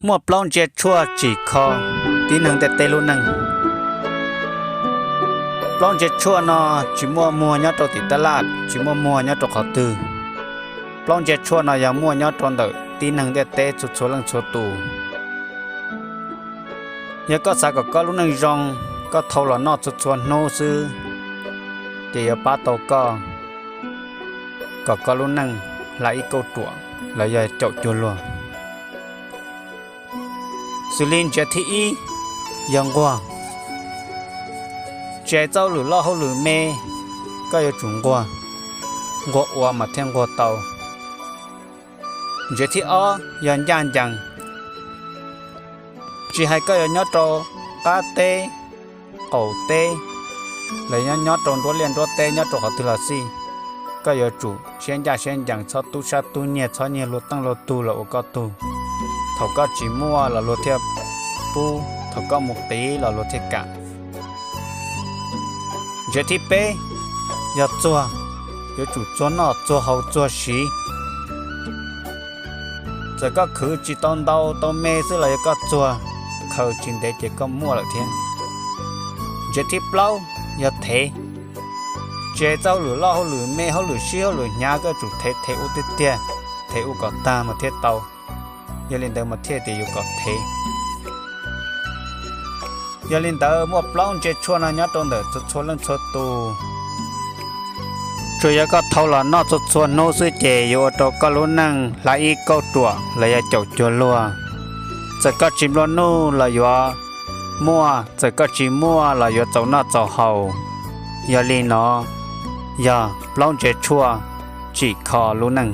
Muaj plaub ntsia tshuaj tsim kho tib neeg ntiaj teb lub neej. Plaub ntsia tshuaj no tsis muaj muag nyob rau tim tab laj, tsis muaj muag nyob rau qhov twg. Plaub ntsia tshuaj no yog muaj nyob rau ntawm tib neeg ntiaj teb txhua txhua leej txhua tus. Yog koj xav kom koj lub neej zoo, koj thau los noj txhua txhua hnub xwb, ces yuav pab tau koj kom koj lub neej hla ib kauj ruam los yog caum cuag luag. Xws li ntsiav thib ib yog nquag. Tsis hais txoj hauj lwm loj hauj lwm me, koj yuav tsum nquag, nquag ua mas thiaj nquag tau. Ntsiav thib ob yog ncaj ncees. Tsis hais koj yuav nyob rau qab teb, qaum teb, los nyob rau nruab liaj nruab teb, nyob rau qhov twg los xij, koj yuav tsum siab ncaj siab ncees, txhob tub sab tub nyiag, txhob nyiag luag teej luag tug los ua koj tug. Thaum koj tsis muaj los luag thiaj pub, thaum koj mus qiv los luag thiaj kam. Ntsiav thib peb yog txuag, yuav tsum txuag noj txuag haus txuag siv. Txawm koj khwv tsis tau ntau tau me xwb los yog koj txuag, khaws tsis ntev ces koj muaj lawm thiab. Ntsiav thib plaub yog thev. Tsis hais txoj hauj lwm loj hauj lwm me, hauj lwm sib hauj lwm hnyav, koj yuav tsum thev thev ua tiag tiag, thev ua kom tag mas thiaj tau. Yog li ntawd mas thiaj tias yuav kom thev. Yog li ntawd muaj plaub ntsia tshuaj no nyob rau ntawm txhua txhua leej txhua tus. Tsuas yog koj thau los noj txhua txhua hnub xwb ces yuav ua rau koj lub neej hla ib kauj ruam los yog caum cuag luag. Txawm koj tsis nplua nuj los yuav muaj, txawm koj tsis muaj los yuav txaus noj txaus haus. Yog li no, yog plaub ntsia tshuaj tsim kho lub neej.